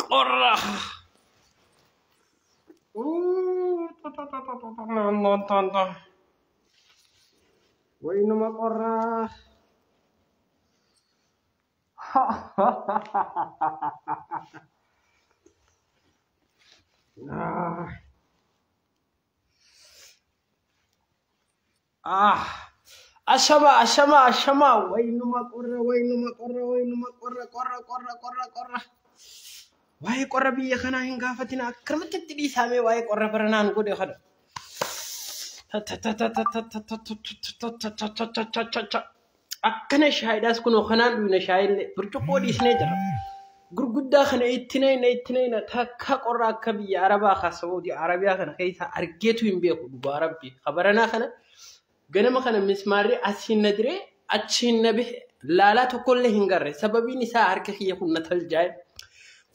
Qorra. Waynuma qorra. Ah. Ashama, ashama, ashama. Waynuma qorra, waynuma qorra, waynuma qorra, qorra, qorra, qorra, qorra. Waa'ee qorra biyya kanaa hin gaafatina. Akkamitti itti dhiisamee waa'ee qorra baranaan godhe kana. Akkana shaayiidhaas kunoo kanaan dhuyna shaayillee burcuqqoo dhiisnee jira. Gurguddaa kana itti nayna itti nayna takka qorra akka biyya Arabaa ka Saa'udii Arabiyaa kana keessa argeetu hin beeku dhugaa rabbi. Kabaranaa kana ganama kana mismaarri asiin na diree achiin na bahe laalaa tokkollee hin garre sababiin isaa harka kiyya kun na taljaa'e.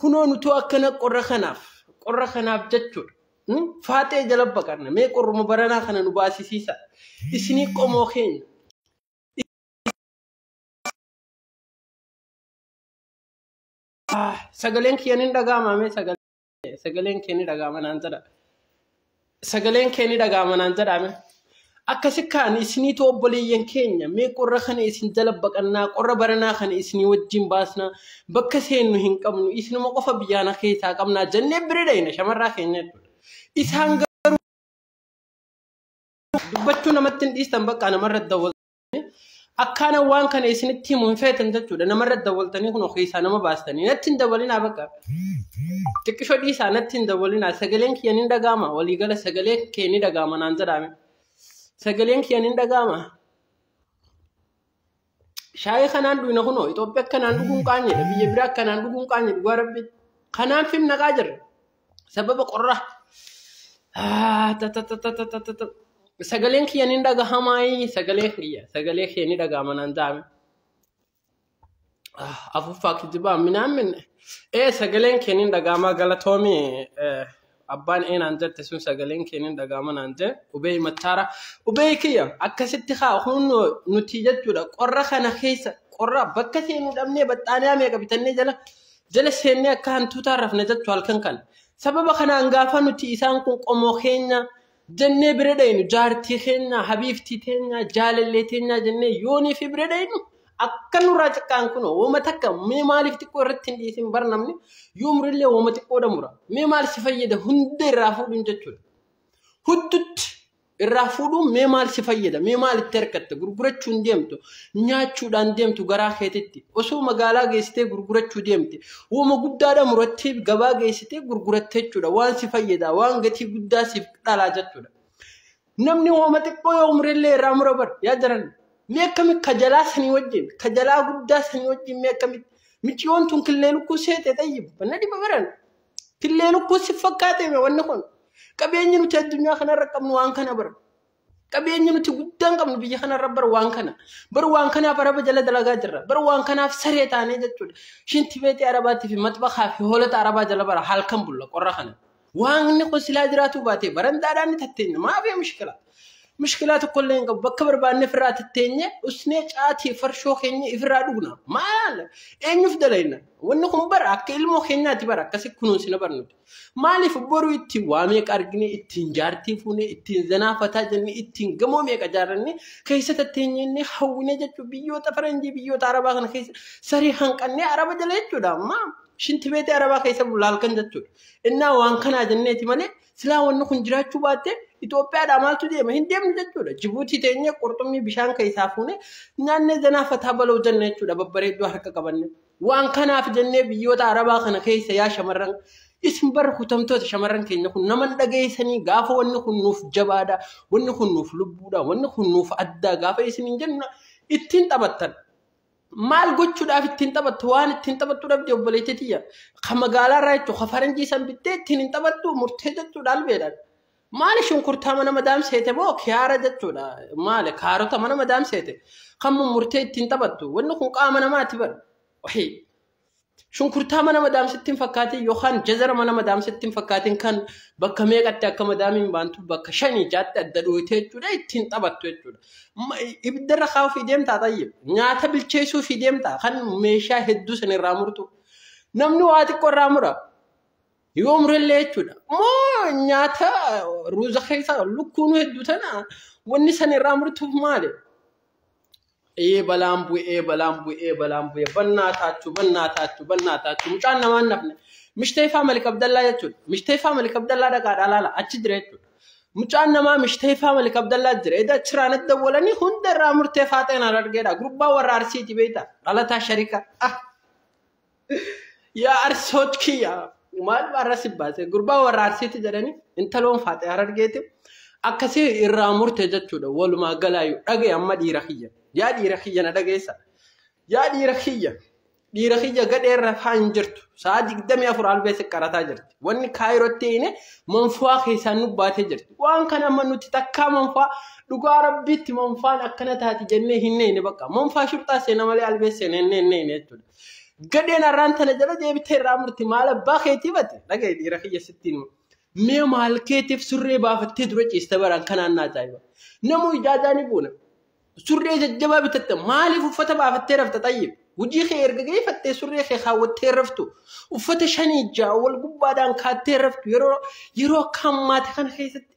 Kunoo nutuu akkana qorra kanaaf jechuudha. Faaxee jala baqanna mee qorruma baranaa kana nu baasisiisa. Isinii qomoo keenya. Sagaleen kiyya ni dhaga'ama mee sagaleen kee ni dhaga'ama naan jedha. Sagaleen kee ni dhaga'ama naan jedha mee. Akkasi kaan isiniitu obboleeyyan keenya mee qorra kana isin jala baqannaa qorra baranaa kana isinii wajjin baasnaa bakka seennu hin qabnu isinuma qofa biyyaana keessaa qabnaa jennee bira dhayna shamarraa keenya jechuudha. Isaan garuu dubbachuu namatti hin dhiistan bakka namarra dawwaltanii akkaana waan kana isinitti himu hin feetan jechuudha namarra dawwaltanii kun keessaa nama baastanii natti hin dawwalinaa bakka. Xiqqishoo dhiisaa natti hin dawwalinaa sagaleen kiyya ni dhaga'ama waliigala sagaleen kee ni dhaga'ama naan jedhame. Sagaleen kiyya ni dhaga'ama. Shaayii kanaan dhuyna kunoo Itoophiyaa akkanaan dhuguun qaanyedha. Biyya biraa akkanaan dhuguun qaanye dhugaa rabbi. Kanaan fim naqaa jirra. Sababa qorra. Sagaleen kiyya ni dhagahamaayi. Sagaleen kiyya. Sagalee kiyya ni dhaga'ama naan jedhame. Afuuffaa kijibaa minaamin. Sagaleen kee ni dhaga'ama galatoomii. Abbaan eenaan jette sun sagaleen kee ni dhaga'ama naan jedhe ubee machaara ubee kiyya akkasitti haa hunno nuti jechuudha qorra kana keessa qorra bakka seenuu dhabnee baxxaaniyaa meeqa bitannee jala seennee akka hantuutaa rafne jechuu halkan kana sababa kanaan gaafa nuti isaan kun qomoo keenya jennee bira dhaynu jaartii keenya habiiftii teenya jaalallee teenya jennee yoonii fi bira dhaynu akka nurraa xiqqaan kun wooma takka mee maaliif xiqqoo irratti hin dhiisin bar namni yoo murillee wooma xiqqoodha mura mee maal si fayyada hunda irraa fuudhuun jechuudha. Huddutti irraa fuudhuun mee maal si fayyada mee maal itti harkatta gurgurachuun deemtu nyaachuudhaan deemtu garaa keetitti osoo magaalaa geessitee gurgurachuu deemte wooma guddaadha murattee gabaa geessitee gurguratte jechuudha waan si fayyada waan gatii guddaa siif dhalaa jechuudha. Namni wooma xiqqoo yoo murillee irraa mura bar yaa jiran. Mee akkamitti kajalaa sanii wajjin kajalaa guddaa sanii wajjin mee akkamitti micciyoon tun killee lukkuu seete xayyib na dhiba baran killee lukkuu si fakkaate mee wanni kun qabeenyi nuti addunyaa kanarra qabnu waan kana bara qabeenyi nuti guddaan qabnu biyya kanarra bara waan kana bara waan kanaaf araba jala dalagaa jirra bara waan kanaaf saree taanee jechuudha shinti beetii arabaatii fi maxbakaa fi hoolota arabaa jala bara halkan bulla qorra kana waan inni kun silaa jiraatu baate barandaadhaan ni tatteenya maafii mushkila. Mushkilaa tokkollee hin qabu bakka barbaanne ofirraa tatteenye usnee caatii farshoo keenya ofirraa dhugna maal eenyuuf dalayna wanni kun bara akka ilmoo keenyaati bara akkasi kunuunsina barnuti maaliif boru ittiin waa meeqa argine ittiin jaartii fuune ittiin zanaafataa jenne ittiin gamoo meeqa jaarranne keessa tatteenye inni hawwine jechuun biyyoota faranjii biyyoota arabaa kana keessa saree hanqannee araba jala jechuudha ammaa shinti beetee arabaa keessa bulla halkan jechuudha innaa waan kanaa jenneeti malee silaa wanni kun jiraachuu baatte Itoophiyaadhaa maaltu deema hin deemnu jechuudha. Jibuutii teenyee qurxummii bishaan keessaa fuune nyaannee zanaafataa baloo jenna jechuudha babbareedduu harka qabanne. Waan kanaaf jennee biyyoota arabaa kana keessa yaa shamarran isin bara kutamtoota shamarran keenya kun nama dhageessanii gaafa wanni kun nuuf jabaadha wanni kun nuuf lubbuudha wanni kun nuuf addaa gaafa isin hin jennu ittiin taphattan. Maal gochuudhaaf ittiin taphattu waan ittiin taphattu dhabde obboleettii tiyya. Ka magaalaarraa jechuudha ka faranjii san bittee ittiin hin taphattu murtee jechuudha albeedhaan. Maali shunkurtaa mana madaamseete moo kiyaara jechuudha. Maali kaarota mana madaamseete. Kan murtee ittiin taphattu. Wanni kun qaama namaati bara. Wahii. Shunkurtaa mana madaamsitti hin fakkaatin yookaan jazara mana madaamsitti hin fakkaatin kan bakka meeqatti akka madaamiin baantu bakka shanii jaatti adda dhooyte jechuudha ittiin taphattu jechuudha. Ibiddarra kaa'uu fi deemtaa tayyib. Nyaata bilcheessuu fi deemtaa kan meeshaa hedduu san irraa murtu. Namni waa xiqqoo irraa mura. Yoo murellee jechuudha. Moo nyaata ruuza keessa lukkuun hedduu tana wanni san irraa murtuuf maali? Ee balaan bu'ee balaan bu'ee balaan bu'ee bannaa taachuu bannaa taachuu bannaa taachuu mucaan namaan nafne. Mishteefaa Malik Abdallaa jechuudha. Mishteefaa Malik Abdallaa dhaqaadhaa laala achi jira jechuudha. Mucaan namaa Mishteefaa Malik Abdallaa jira. Eda achiraan dawwalanii hunda irraa murtee faaxeen argeedha. Gurbaa warra Arsiiti beektaa? Dhalataa sharika. Yaa Arsoot kiyya. Maal warra si baase? Gurbaa warra Arsiiti jedhanii intaloon faaxee Harargeeti. Akkasii irraa murte jechuudha. Walumaa galaayu dhagaye amma dhiira kiyya. Yaa dhiira kiyya na dhageessa. Yaa dhiira kiyya. Dhiira kiyya gadheerra faa hin jirtu. Sa'a 24 albee siqqarataa jirti. Wanni kaayirootti hiine manfaa keessaan nu baatee jirti. Waan kana amma nuti takkaa manfaa dhugaa rabbiitti manfaan akkana taati jennee hin neene bakka. Manfaa shurxaa seena malee albee seena hin neene jechuudha. Gadheen har'aan tana jala deebitee irraa murti maal abbaa keetii bate. Dhagaye dhiira kiyya sittiin. Mee maal keetiif surree baafattee dura ciiste baraan kanaan naa ajaa'iba. Namuu ijaajaa ni buuna. Surree jajjabaa bitatte maaliif uffata baafattee rafta xayyib? Hojii kee erga geeffattee surree kee kaawwattee raftu. Uffata shanii ja'a wal gubbaadhaan kaattee raftu yeroo akka ammaati kana keessatti.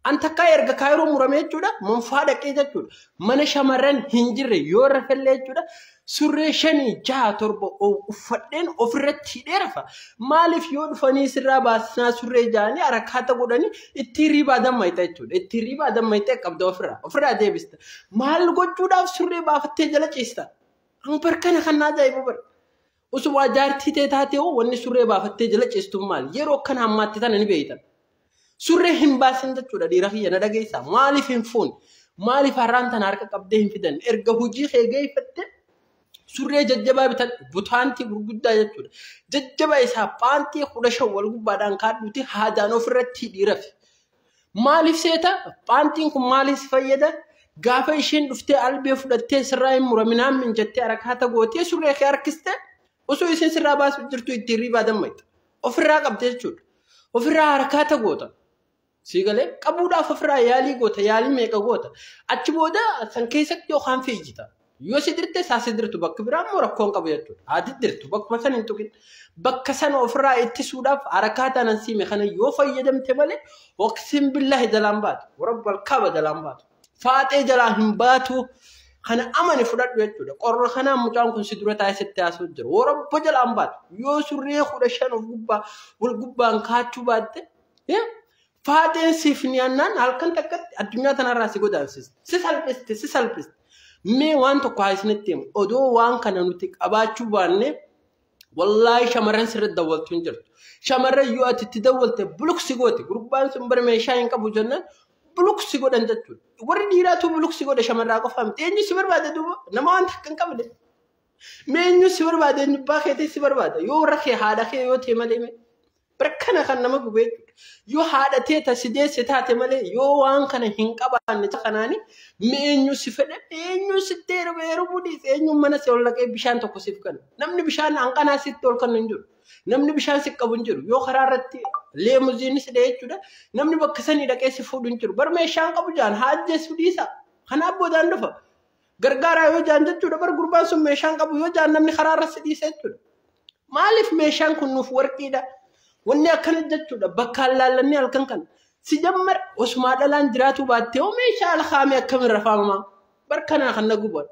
An takkaa erga kaayiroo murame jechuudha. Manfaa dhaqee jechuudha. Mana shamarran hin jirre yoo rafellee jechuudha. Surree 5 6 7 uffadheen ofirratti hidhee rafa. Maaliif yoo dhufanii sirraa baasnaa surree ja'anii harakaata godhanii ittiin riibaa dammayita jechuudha. Ittiin riibaa dammayitee qabda ofirraa. Ofirraa deebista. Maal gochuudhaaf surree baafattee jala ciista? An barkana kan na ajaa'ibu bara. Osoo jaartii ta'e taatee hoo wanni surree baafattee jala ciistu maali? Yeroo akkana ammaatti tana ni beektan. Surree hin baasin jechuudha dhiira kiyya na dhageessaa. Maaliif hin fuune? Maaliif har'aan tana harka qabdee hin fidan? Erga hojii kee geeffatte surree jajjabaa bitadhu butaantii gurguddaa jechuudha. Jajjabaa isaa paantii 15 wal gubbaadhaan kaadhuuti haadaan ofirratti hidhii rafi. Maaliif seeta? Paantiin kun maaliif si fayyada? Gaafa isheen dhuftee albee fudhattee sirraa hin muraminaan min jettee harakaata gootee surree kee harkiste osoo isheen sirraa baasuuf jirtu ittiin riibaa dammayta. Ofirraa qabde jechuudha. Ofirraa harakaata goota. Siigalee qabuudhaaf ofirraa yaalii goota yaalii meeqa goota. Achi booda san keessatti yookaan fiigita. Yoo si dirte isaa si dirtu bakka biraa immoo rakkoon qabu jechuudha. Haa diddirtu bakkuma san hin tuqin. Bakka sana ofirraa ittisuudhaaf harakaataa nan siime kana yoo fayyadamte malee waqsin billaahi jalaan baatu. Warabba alkaaba jalaan baatu. Faaxee jalaa hin baatu. Kana amani fudhadhu jechuudha. Qorra kanaan mucaan kun si dura taa'ee sitti haasa'u jira. Warabba jalaan baatu. Yoo surree 15 of gubbaa wal gubbaan kaachuu baatte faaxeen siif nyaannaan halkan takkatti addunyaa tanarraa si godaansiste. Si salphiste si salphiste. Mee waan tokko haa isinitti himu. Odoo waan kana nuti qabaachuu baanne wallaahi shamarran sirriitti dawwaltu hin jirtu. Shamarran yoo ati itti dawwalte buluksi gooti. Gurbaan sun bara meeshaa hin qabu jennaan buluksi godhan jechuudha. Warri dhiiraatu buluksi godhe shamarraa qofa miti. Eenyu si barbaade duuba? Nama waan takka hin qabne. Mee eenyu si barbaade? Eenyu abbaa keetii si barbaada? Yoo warra kee haadha kee yoo ta'e malee mee? Barkana kan nama gubee jechuudha. Yoo haadha tee ta si deesse taate malee yoo waan kana hin qabaanne kanaani mee eenyu si fedhe eenyu sitti heerume heerumuu dhiise eenyu mana si ol naqee bishaan tokko siif kenna. Namni bishaan hanqanaa sitti ol kennu hin jiru. Namni bishaan si qabu hin jiru. Yoo karaa irratti leemuziin si dha'e jechuudha. Namni bakka sanii dhaqee si fuudhu hin jiru. Bar meeshaan qabu jaan haa ajjeessu dhiisa. Kanaaf boodaan dhufa. Gargaaraa yoo jaan jechuudha. Bar gurbaan sun meeshaan qabu yoo jaan namni karaa irra si dhiisa jechuudha. Maaliif meeshaan kun nuuf warqiidha? Wanni akkana jechuudha. Bakkaan laallannee halkan kana. Si jammar osumaa dhalaan jiraatu baattee hoo meeshaa alkaamee akkamiin rafaamamaa? Barkanaa kan na gubadhu.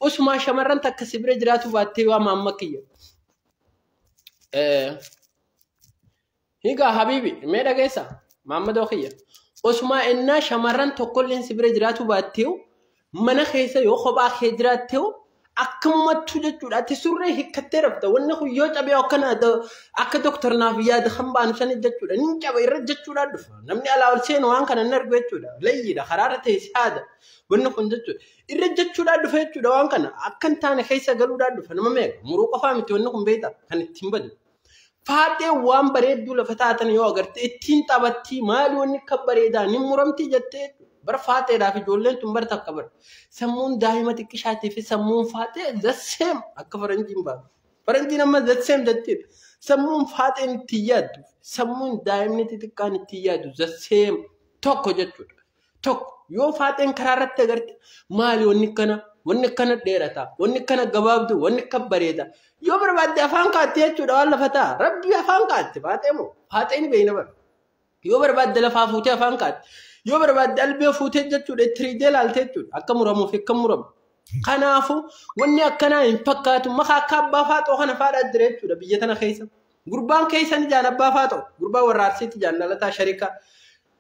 Osumaa shamarran takka si bira jiraatu baattee waa maamma kiyya. Higaa habiibi mee dhageessa maammadoo kiyya. Osumaa ennaa shamarran tokkolleen si bira jiraatu baattee mana keessa yoo kophaa kee jiraattee akkamumattuu jechuudha. Ati surree hiikkattee rafta. Wanni kun yoo cabee akkana akka doktor naaf yaada kan baanu sani jechuudha. Ni caba irra jechuudha dhufa. Namni alaa ol seenu waan kana hin argu jechuudha. Layyiidha karaarra ta'e si haada. Wanni kun jechuudha. Irra jechuudha dhufa jechuudha waan kana. Akka hin taane keessa galuudhaa dhufa. Nama meeqa? Muruu qofaa miti wanni kun beektaa kan ittiin badu. Faaxee waan bareedduu lafa taatan yoo agarte ittiin taphattii maali wanni akka bareedaa ni muramtii jettee bara faaxeedhaaf ijoolleen tun bara takka bara. Sammuun daa'ima xiqqishaatii fi sammuun faaxee the same akka faranjiin baatu. Faranjiin amma the same jechuudha. Sammuun faaxeen itti yaaddu, sammuun daa'imni xixiqqaan itti yaaddu the same tokko jechuudha. Tokko yoo faaxeen karaa irratti agarte maali wanni akkana, wanni akkana dheerata, wanni akkana gabaabdu, wanni akka bareeda. Yoo barbaadde afaan kaatti jechuudha waan lafa ta'a. Rabbi afaan kaatti faaxee moo faaxeen beeyna bara. Yoo barbaadde lafaa fuutee afaan kaatti. Yoo barbaadde albee fuutee jechuudha itti riidee ilaalte jechuudha. Akka muramuuf akka muramu. Kanaafuu wanni akkanaa hin fakkaatu maka akka abbaa faaxoo kana faadhaa jira jechuudha biyya tana keessa. Gurbaan keessan ijaan abbaa faaxoo gurbaa warra Arsiitti ijaan dhalataa sharikaa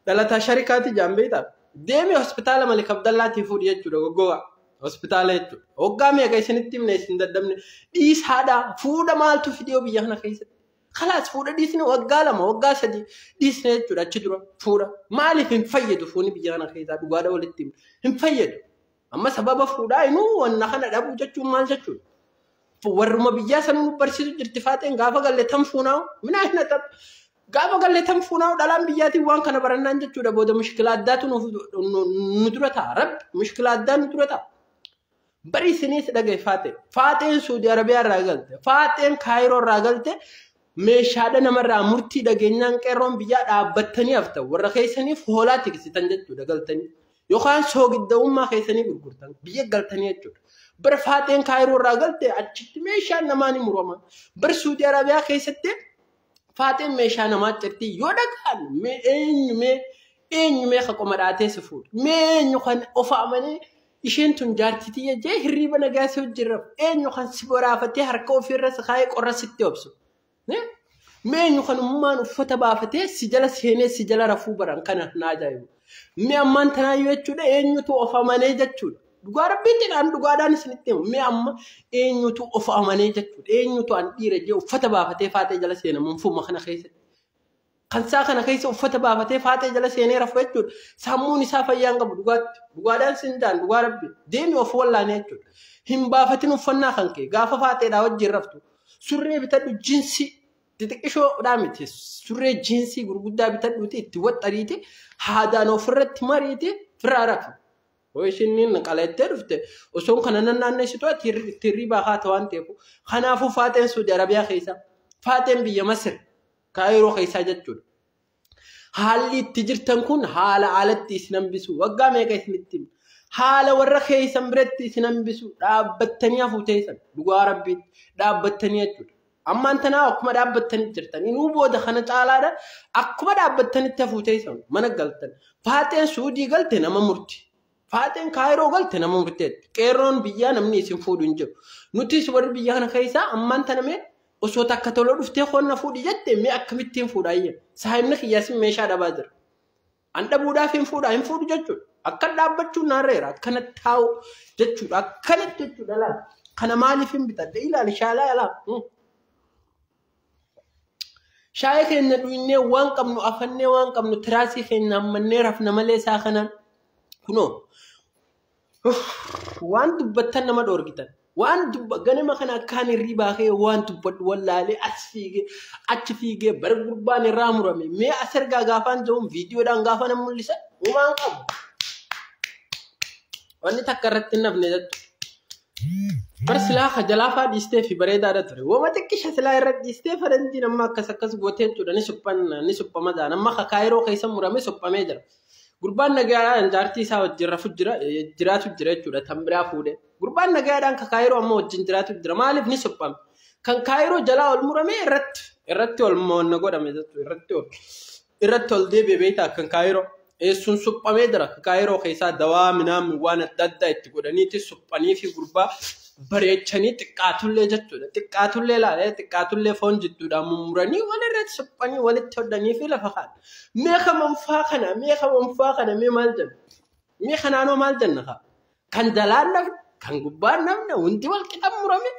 dhalataa sharikaatti ijaan beektaa. Deemi hospitaala Malik Abdallaatii fuudhi jechuudha goggogaa hospitaala jechuudha. Waggaa meeqa isinitti himne isin dadhabne dhiisaadhaa fuudha maaltu fidee biyya kana keessatti. Kalaas fuudha dhiisne waggaa 2 waggaa 3 dhiisne jechuudha achi dura fuudha. Maaliif hin fayyadu fuuni biyya kana keessaa dhugaadha walitti himne hin fayyadu. Amma sababa fuudhaa inuu wanna kana dhabuu jechuun maal jechuudha? Warruma biyyaa sanuu nu barsiisu jirti faaxeen gaafa galle tam fuunaa'u minaa hin haxab. Gaafa galle tam fuunaa'u dhalaan biyyaatiin waan kana barannaan jechuudha booda mushkila addaatu nu dura ta'a. Rabbi mushkila addaa nu dura ta'a. Bari isiniis dhagaye faaxee. Faaxeen Suudi Arabiyaa irraa galte. Faaxeen Kaayiroo irraa galte. Meeshaadha namarraa murtii dhageenyaan qeerroon biyyaa dhaabbattanii haftan. Warra keessaniif hoolaa tiksitan jechuudha galtanii. Yookaan soogidda'ummaa keessanii gurgurtan biyya galtanii jechuudha. Bara faaxeen Kaayiroo irraa galte achitti meeshaan namaa ni murama. Bara Suudi Arabiyaa keessatti faaxeen meeshaa namaa cirti yoo dhaga'an mee eenyu mee eenyu mee ka qoma dhaatee si fuudhu. Mee eenyu kan of amanee isheen tun jaartii tiyya jee hirriiba nagaa si wajjin rafu. Eenyu kan si boraafatee harka ofiirra si kaayee qorra sitti obsu. Mee eenyu kan ummaan uffata baafatee si jala seenee si jala rafuu baran kana na ajaa'ibu. Mee ammaan tanaayyuu jechuudha eenyutu of amanee jechuudha. Dhugaa rabbiitti dhaan dhugaadhaan isinitti himu. Mee amma eenyutu of amanee jechuudha. Eenyutu an dhiira jee uffata baafatee faaxee jala seena munfuma kana keessatti. Kan isaa kana keessa uffata baafatee faaxee jala seenee rafu jechuudha. Sammuun isaa fayyaa hin qabu dhugaatti. Dhugaadhaan sin daan dhugaa rabbi. Deemi of wallaanee jechuudha. Hin baafatin uffannaa kan kee gaafa faaxeedhaa wajjin raftu. Surree bitadhu jinsii xixiqqishoodhaa miti. Surree jinsii gurguddaa bitadhuuti itti waxxariiti haadaan ofirratti mariiti firraa rafu. Hoo isheen qalattee dhufte osoo kana nan naannessitu ati hirribaa haata waan ta'eef. Kanaafuu faaxeen Suudi Arabiyaa keessa faaxeen biyya Masir Kaayiroo keessaa jechuudha. Haalli itti jirtan kun haala alatti isin hambisu. Waggaa meeqa isinitti hima? Haala warra keessan biratti isin hambisu dhaabbattanii hafuu teessan dhugaa rabbiitti dhaabbattanii jechuudha. Ammaan tanaa akkuma dhaabbattanii jirtan inuu booda kana caalaadha akkuma dhaabbattanitti hafuu teessan mana galtan. Faaxeen Suudii galte nama murti. Faaxeen Kaayiroo galte nama murteetti. Qeerroon biyyaa namni isin fuudhu hin jiru. Nutis warri biyya kana keessaa ammaan tana mee osoo takka tola dhuftee qonna fuudhi jette mee akkamittiin fuudhaayya. Saahibni kiyyaasin meeshaa dhabaa jira. An dhabuudhaaf hin fuudhaa hin fuudhu jechuudha. Akka dhaabbachuun naarreera akkana taa'u jechuudha. Akkanatti jechuudha laala. Kana maaliif hin bitadhe ilaali shaalaa ilaa. Shaayii keenya dhugnee waan qabnu afannee waan qabnu tiraasii keenya hammannee rafna malee isaa kanaan kunoo waan dubbattan nama dhoorgitan. Waan dubba ganama kana akkaan hirribaa ka'e waan dubbadhu wallaalee as fiigee achi fiigee bara gurbaan irraa murame mee as ergaa gaafaan jiruun viidiyoodhaan gaafa nan mul'isa uumaan qabu. Wanni takka irratti hin hafne jechuudha. Bara silaa jalaafaa dhiistee fi bareedaadha ture. Wama xiqqisha silaa irra dhiistee faranjiin amma akkas akkas gootee jechuudha ni suphan ni suphama jira. Amma kaayiroo keessa murame suphamee jira. Gurbaan nagaadhaan jaartii isaa wajjin rafu jira jiraatu jira jechuudha tan biraa fuudhee. Gurbaan nagaadhaan ka kaayiroo amma wajjin jiraatu jira. Maaliif ni suphame? Kan kaayiroo jalaa ol murame irratti irratti ol moonna godhame jechuudha irratti ol irratti ol deebi'e beektaa kan kaayiroo. Eessuun suphamee jira. Kaayiroo keessaa dawaa minaamin waan adda addaa itti godhaniiti suphanii fi gurbaa bareechanii xiqqaatullee jechuudha. Xiqqaatullee laalee xiqqaatullee foon jidduudhaan mummuranii walirratti suphanii walitti hodhanii fi lafa kaa'an. Mee kamanfaa kana mee kamanfaa kana mee maal jenna? Mee kanaanoo maal jenna kaa? Kan jalaan nafne kan gubbaan nafne hundi wal qixa murame.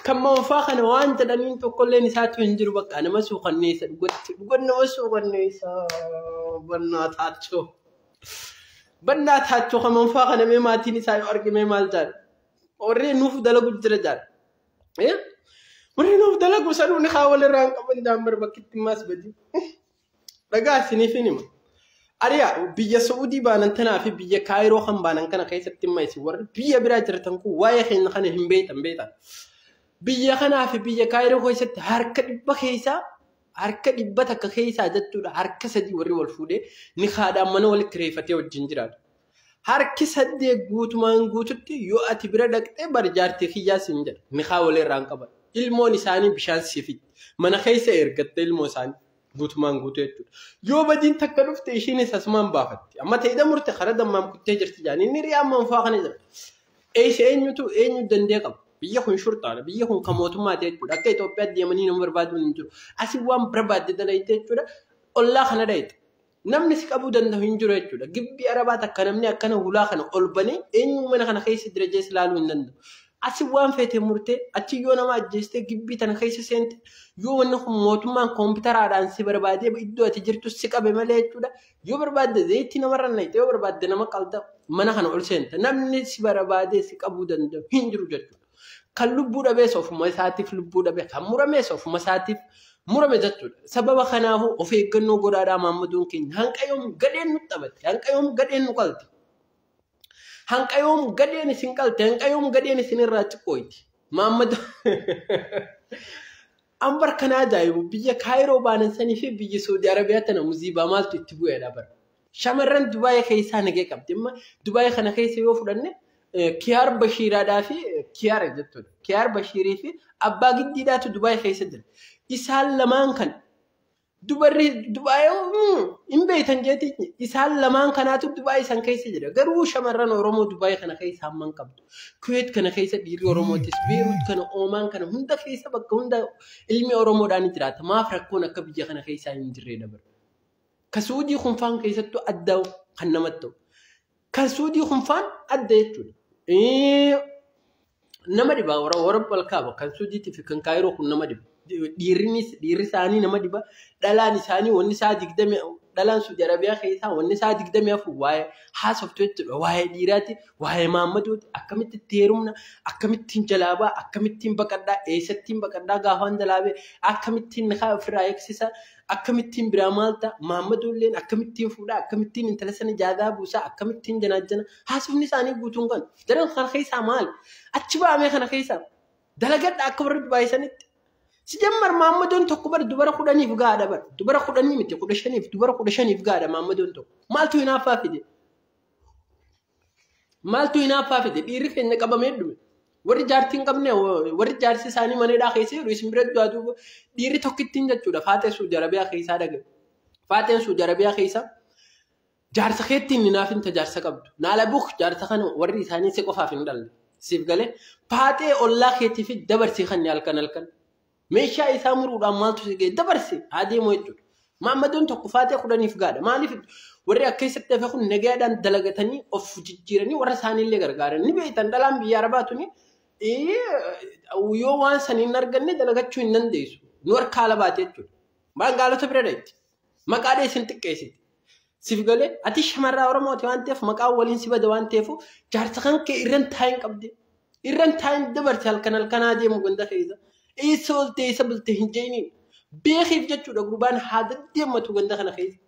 Kan manfaa kana waan jedhaniin tokkolleen isaatu hin jiru bakka nama suukanneessa dhugatti dhugan nama suukanneessa bannaa taachoo. Bannaa taachoo kan manfaa kana mee maatiin isaa yoo arge mee maal jedha? Warri nuuf dalagu jira jedha. Warri nuuf dalagu sanuu ni haa walirraa hin qaban jaambar bakkitti maas badi. Dhagaa isiniif hin hima. Ariyaa biyya Saa'udii baanan tanaa fi biyya Kaayiroo kan baanan kana keessatti immoo isin warri biyya biraa jirtan kun waa'ee keenya kana hin beektan beektan. Biyya kanaa fi biyya Kaayiroo keessatti harka 100 keessaa harka 100 keessaa jechuudha harka 3 warri wal fuudhee ni haadhaan mana walitti kireeffatee wajjin jiraatu. Harki 8 guutumaan guututti yoo ati bira dhaqxee bar jaartii kiyyaa siin jedha ni haa walirraa hin qaban. Ilmoon isaanii bishaan siifitti mana keessa ergatte ilmoo isaanii guutumaan guutuu jechuudha. Yoo badiin takka dhufte ishiinis asumaan baafatti. Amma ta'ee murte karaa dammaan kuttee jirti jaanii inni riyaa ammaan fa'aa kana jira. Eessa eenyutu eenyu dandee qaba? Biyya kun shurxaadha. Biyya kun kan mootummaati jechuudha. Akka Itoophiyaatti deemanii nama barbaaduun hin jiru. Asii waan barbaadde dalagte jechuudha. Ollaa kana dhayite. Namni si qabuu danda'u hin jiru jechuudha. Gibbii Arabaa takka namni akkana hulaa kana ol banee eenyu mana kana keessa jira jees ilaaluu hin danda'u. Asii waan feete murtee achi yoo nama ajjeestee gibbii tana keessa seente yoo wanni kun mootummaan koompitaraadhaan si barbaadee iddoo ati jirtu si qabe malee jechuudha. Yoo barbaadde zayitii namarra naqxe yoo barbaadde nama qalda mana kana ol seente namni si barbaadee si qabuu danda'u hin jiru jechuudha. Kan lubbuu dhabees ofuma isaatiif lubbuu dhabe kan muramees ofuma isaatiif murame jechuudha. Sababa kanaafuu of eeggannoo godhaadhaa maammaduun keenya hanqa yoom gadheen nu taphatte hanqa yoom gadheen nu qalte. Hanqa yoom gadheen isin qalte hanqa yoom gadheen isin irraa xiqqooyti. Maammadu ambar kana ajaa'ibu biyya Kaayiroo baanan sanii fi biyya Saudi Arabiyaa tana muziibaa maaltu itti bu'eedha bara. Shamarran Dubaayii keessaa nagee qabdi. Amma Dubaayii kana keessa yoo fudhanne Kiyaar Bashiiraadhaa fi Kiyaar jechuudha. Kiyaar Bashiirii fi Abbaa Giddiidhaatu Dubaayii keessa jira. Isaan lamaan kan dubarri Dubaayii hin beektan jeeti isaan lamaan kanaatu Dubaayii san keessa jira. Garuu shamarran Oromoo Dubaayii kana keessa hamma hin qabdu. Kuweet kana keessa dhiirri Oromootis, Beerut kana, Oomaan kana hunda keessa bakka hunda ilmi Oromoodhaan jiraata. Maaf rakkoon akka biyya kana keessaa hin jirre dabara. Ka Suudii kunfaan keessattuu adda kan namatti ta'u. Kan Suudii kunfaan adda jechuudha. Nama dhiba warra balkaaba kan Suudiitii fi kan Kaayiroo kun nama dhiba. Dhiirrinis dhiirri isaanii nama dhiba. Dhalaan isaanii wanni isaa 20 dhalaan Suudi Arabiyaa keessaa wanni isaa 24 waa'ee haasoftu jechuudha. Waa'ee dhiiraati, waa'ee maammadooti, akkamitti itti heerumna, akkamittiin jalaa ba'a, akkamittiin baqadhaa, eessattiin baqadhaa gaafaan jalaa ba'e, akkamittiin nikaa ofirraa eegsisa, akkamittiin biraa maal ta'a, maammadoolleen akkamittiin fuudhaa, akkamittiin intala sana jaadaa buusaa, akkamittiin janaajjana. Haasofni isaanii guutuun kan daran kana keessaa maali? Achi ba'amee kana keessaa dalagadha akka warri Dubaayii sanitti. Si jammar maammadoon tokko bar dubara 10 gaadha bar dubara 10 miti 15 dubara 15 gaadha maammadoon tokko. Maaltu hinaaffaa fide? Maaltu hinaaffaa fide? Dhiirri keenya qabamee dhume. Warri jaartii hin qabne warri jaarsi isaanii maneedhaa keessa jiru isin bira du'aa duuba dhiirri tokkittiin jechuudha. Faaxeen Suudi Arabiyaa keessaa dhagaye. Faaxeen Suudi Arabiyaa keessaa jaarsa keettiin hinaafin ta jaarsa qabdu. Naala buk jaarsa kana warri isaanii si qofaaf hin dhalle. Siif galee faaxee ollaa keetii fi dabarsii kan halkan halkan. Meeshaa isaa muruudhaan maaltu si ga'e dabarse haa deemu jechuudha. Maammadoon tokko faaxee 10 gaadha. Maaliif warri akka keessatti hafe kun nagaadhaan dalagatanii of jijjiiranii warra isaaniillee gargaaran. Ni beektan dhalaan biyya Arabaa tuni yoo waan sanii hin arganne dalagachuu hin dandeessu. Nu harkaa ala baate jechuudha. Bangaalota bira dheetti. Maqaa dheessin xiqqeessiti. Siif galee ati shamarraa Oromooti waan ta'eef maqaan waliin si bada waan ta'eef jaarsa kan kee irran taa'in qabde. Irran taa'in dabarse halkan halkanaa deemu ganda keessa. Eessa oolte eessa bulte hin jeeniin. Beekiif jechuudha gurbaan haa deddeemmatu ganda kana keessa.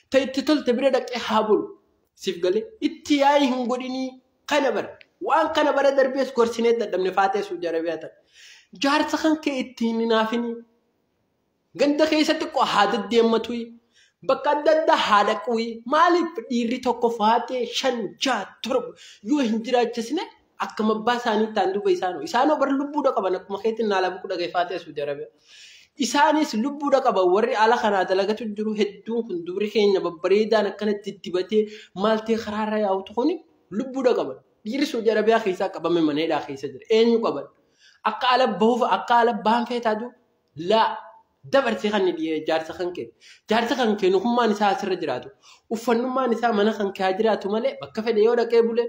Ta itti tolte bira dhaqee haa bulu. Siif galee itti yaa'ii hin godhinii kana bara. Waan kana bara darbees gorsinee dadhabne faaxee Suudi Arabiyaa ta'e. Jaarsa kan kee itti hin hinaafinii. Ganda keessatti xiqqoo haa deddeemmatu. Bakka adda addaa haa dhaquu. Maaliif dhiirri tokko faaxee 5, 6, 7 yoo hin jiraachisne akkuma abbaa isaanii ta'an duuba isaanoo. Isaanoo bara lubbuudha qaban akkuma keetiin naala buku dhagee faaxee Suudi Arabiyaa. Isaanis lubbuudha qaban warri ala kanaa dalagatu jiru hedduun kun dubri keenya babbareedaan akkanatti dibatee maaltee karaarra yaa'utu kuni lubbuudha qaban. Dhiirri Suudi Arabiyaa keessaa qabame maneedhaa keessa jira. Eenyu qaban? Akka ala bahuuf akka ala bahan feetaa jiru? Laa dabarsee kan jaarsa kan kee. Jaarsa kan kee nukummaan isaa asirra jiraatu. Uffannummaan isaa mana kan kee haa jiraatu malee bakka fedhe yoo dhaqee bulee